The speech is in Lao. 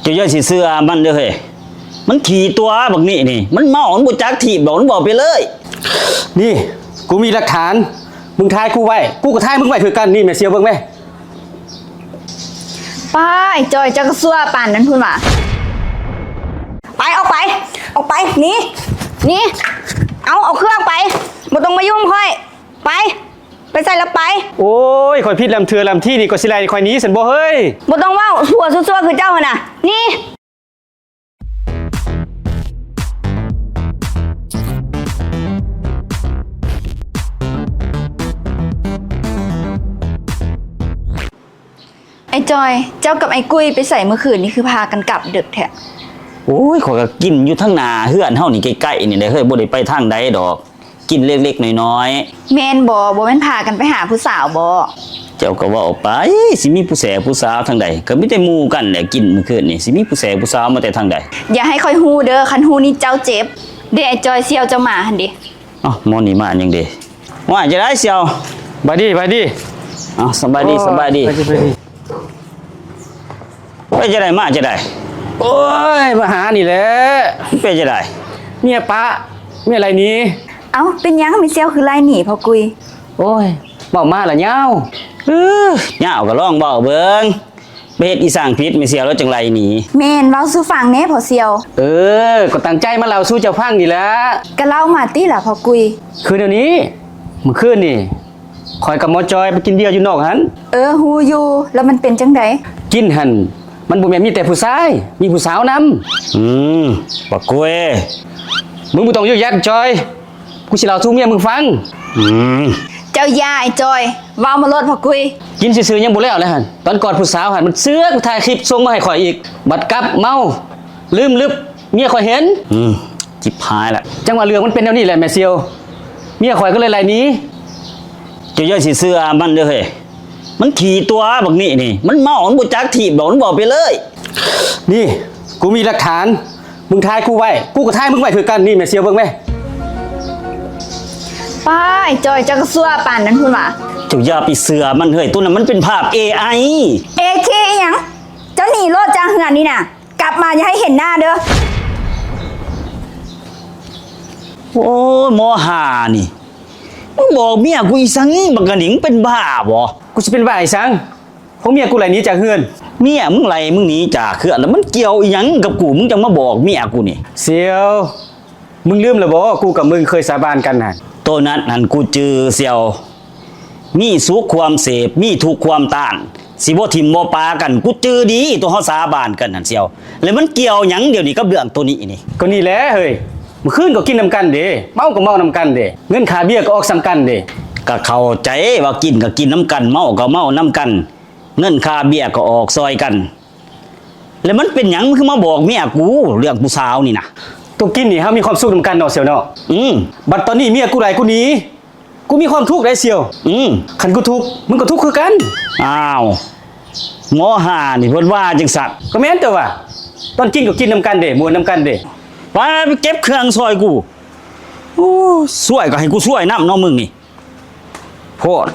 ເຈົ້າຢ່າຊິເຊື່ອມັນເດີ້ເຮີ້ຍ ມັນຂີ້ຕົວະບັກນີ້ນີ້ ມັນເມົາ ມັນບໍ່ຈັກຖີບດອກ ມັນເວົ້າໄປເລີຍ. ນີ້ ກູມີຫຼັກຖານ ມຶງຖ່າຍກູໄວ້ ກູກໍຖ່າຍມຶງໄວ້ຄືກັນ ນີ້ແມ່ສ່ຽວເບິ່ງແມ້. ປ້າ ອ້າຍຈ່ອຍ ເຈົ້າກໍຊົ່ວປານນັ້ນພຸ້ນຫວາ. ໄປ ອອກໄປ ອອກໄປ ໜີ ໜີ ເອົາ ເອົາເຄື່ອງໄປ ບໍ່ຕ້ອງມາຫຍຸ້ງຂ້ອຍ ໄປ ໄປໃສລະໄປ. ໂອ້ຍ ຂ້ອຍຜິດລຳເທື່ອລຳທີນີ້ ກໍຊິໄລ່ຂ້ອຍໜີຊັ້ນບໍ່ເຮີ້ຍ? ບໍ່ຕ້ອງເວົ້າ ຊົ່ວຊົ່ວໆຄືເຈົ້າຫັ້ນນະ ໜີ. ອ້າຍຈ່ອຍ ເຈົ້າກັບອ້າຍກຸ້ຍໄປໃສມື້ຄືນນີ້ ຄືພາກັນກັບເດິກແທ້? ໂອ້ຍ ຂ້ອຍກໍກິນຢູ່ທາງໜ້າເຮືອນເຮົານີ້ໃກ້ໆນີ້ແຫຼະເຮີ້ຍ ບໍ່ໄດ້ໄປທາງໃດດອກ ກິນເລັກໆນ້ອຍໆ. ແມ່ນບໍ່? ບໍ່ແມ່ນພາກັນໄປຫາຜູ້ສາວບໍ່? ເຈົ້າກໍເວົ້າໄປ ຊິມີຜູ້ແສຜູ້ສາວທາງໃດ ກໍມີແຕ່ໝູ່ກັນແຫຼະກິນມື້ຄືນນີ້ ຊິມີຜູ້ແສຜູ້ສາວມາແຕ່ທາງໃດ? ຢ່າໃຫ້ຂ້ອຍຮູ້ເດີ້ ຄັນຮູ້ນີ້ເຈົ້າເຈັບເດ້. ອ້າຍຈ່ອຍ ສ່ຽວເຈົ້າມາຫັ້ນເດ. ອ້າວ ໝໍນີ້ມາຫຍັງເດ? ວ່າຈະໄດ້ສ່ຽວ ບາຍດີ ບາຍດີ. ອ້າວ ສະບາຍດີ ໂອ້ຍ ສະບາຍດີ ໄປຈະໄດ້ ມາຈະໄດ້? ໂອ້ຍ ມາຫານີ້ແຫຼະ. ເປັນຈະໄດ້? ເມຍປະ ເມຍໄລ່ໜີ. ເອົ້າ ເປັນຫຍັງແມ່ສ່ຽວຄືໄລ່ໜີພໍ່ກຸ້ຍ? ໂອ້ຍ ເວົ້າມາລະຍາວ. ເອີ ຍາວກໍລອງເວົ້າເບິ່ງ. ໄປເຮັດອີ່ສັງຜິດ ແມ່ສ່ຽວລາວຈັ່ງໄລ່ໜີ? ແມ່ນ ເວົ້າສູ່ຟັງແດ່ພໍ່ສ່ຽວ. ເອີ ກໍຕັ້ງໃຈມາເລົ່າສູ່ເຈົ້າຟັງນີ້ລະ. ກໍເລົ່າມາຕິລະພໍ່ກຸ້ຍ. ຄືແນວນີ້ ມື້ຄືນນີ້ ຂ້ອຍກັບໝໍຈອຍໄປກິນເບຍຢູ່ນອກຫັ້ນ. ເອີ ຮູ້ຢູ່ ແລ້ວມັນເປັນຈັ່ງໃດ? ກິນຫັ້ນ ມັນບໍ່ແມ່ນມີແຕ່ຜູ້ຊາຍ ມີຜູ້ສາວນຳ. ອືມ ບັກກຸ້ຍ ມຶງບໍ່ຕ້ອງຢືກຢັກ ຈ່ອຍ ກູຊິເລົ່າສູ່ເມຍມຶງຟັງ. ອືມ ເຈົ້າຢ່າ ອ້າຍຈ່ອຍ ເວົ້າມາໂລດພໍ່ກຸ້ຍ. ກິນຊື່ໆຍັງບໍ່ແລ້ວເລີຍຫັ້ນ ຕອນກອດຜູ້ສາວຫັ້ນ ມັນເສືອກຖ່າຍຄລິບສົ່ງມາໃຫ້ຂ້ອຍອີກ ບັດກັບເມົາ ລືມລຶບ ເມຍຂ້ອຍເຫັນ. ອືມ ຈິບຫາຍລະ. ຈັ່ງວ່າເລື່ອງມັນເປັນແນວນີ້ແຫຼະແມ່ສ່ຽວ ເມຍຂ້ອຍກໍເລີຍໄລ່ໜີ. ເຈົ້າຢ່າຊິເຊື່ອມັນເດີ້ເຮີ້ຍ ມັນຂີ້ຕົວະບັກນີ້ນີ້ ມັນເມົາ ມັນບໍ່ຈັກຖີບດອກ ມັນເວົ້າໄປເລີຍ. ນີ້ ກູມີຫຼັກຖານ ມຶງຖ່າຍກູໄວ້ ກູກໍຖ່າຍມຶງໄວ້ຄືກັນ ນີ້ແມ່ສ່ຽວເບິ່ງແມ້. ປ້າ ອ້າຍຈ່ອຍ ເຈົ້າກໍຊົ່ວປານນັ້ນພຸ້ນຫວາ. ເຈົ້າຢ່າໄປເຊື່ອມັນເຮີ້ຍ ໂຕນັ້ນມັນເປັນພາບເອໄອ. ເອໄອອີ່ຫຍັງ? ເຈົ້າໜີໂລດຈາກເຮືອນນີ້ນະ ກັບມາຢ່າໃຫ້ເຫັນໜ້າເດີ້. ໂອ້ຍ ມໍຫ້ານີ້ ມຶງບອກເມຍກູອີ່ສັງ ບັກກະໜິງ ເປັນບ້າບໍ່? ກູຊິເປັນບ້າອີ່ສັງ? ຂອງເມຍກູໄລ່ໜີຈາກເຮືອນ. ເມຍມຶງໄລ່ມຶງໜີຈາກເຮືອນ ແລ້ວມັນກ່ຽວອີ່ຫຍັງກັບກູ? ມຶງຈັ່ງມາບອກເມຍກູນີ້. ສ່ຽວ ມຶງລືມແລ້ວບໍ່ ກູກັບມຶງເຄີຍສາບານກັນຫັ້ນ? ໂຕນັ້ນຫັ້ນກູຈື່ສ່ຽວ ມີສຸກຄວາມເສບ ມີທຸກຄວາມຕ້ານ ຊິບໍ່ຖິ້ມບໍ່ປະກັນ ກູຈື່ດີ ໂຕເຮົາສາບານກັນຫັ້ນສ່ຽວ ແລ້ວມັນກ່ຽວຫຍັງດຽວນີ້ກັບເລື່ອງໂຕນີ້ນີ້? ກໍນີ້ແຫຼະເຮີ້ຍ ມື້ຄືນກໍກິນນຳກັນເດ້ ເມົາກໍເມົານຳກັນເດ້ ເງິນຄ່າເບຍກໍອອກສ່ຳກັນເດ້. ກໍເຂົ້າໃຈວ່າກິນກໍກິນນຳກັນ ເມົາກໍເມົານຳກັນ ເງິນຄ່າເບຍກໍອອກຊ່ອຍກັນ ແລ້ວມັນເປັນຫຍັງ ມຶງຄືມາບອກເມຍກູເລື່ອງຜູ້ສາວນີ້ນະ? ໂຕກິນນີ້ເຮົາມີຄວາມສຸກນຳກັນເນາະສ່ຽວເນາະ. ອືມ ບັດຕອນນີ້ເມຍກູໄລ່ກູໜີ ກູມີຄວາມທຸກໄດ໋ສ່ຽວ. ອືມ ຄັນກູທຸກ ມຶງກໍທຸກຄືກັນ. ອ້າວ ມໍຫ້ານີ້ເພິ່ນວ່າຈັ່ງຊັ້ນ. ກໍແມ່ນຕົວະ ຕອນກິນກໍກິນນຳກັນເດ້ ມ່ວນນຳກັນເດ້. ໄປ ໄປເກັບເຄື່ອງຊ່ອຍກູ. ໂອ້ ຊ່ວຍກໍໃຫ້ກູຊ່ວຍນຳເນາະ ມຶງນີ້. ໂພດ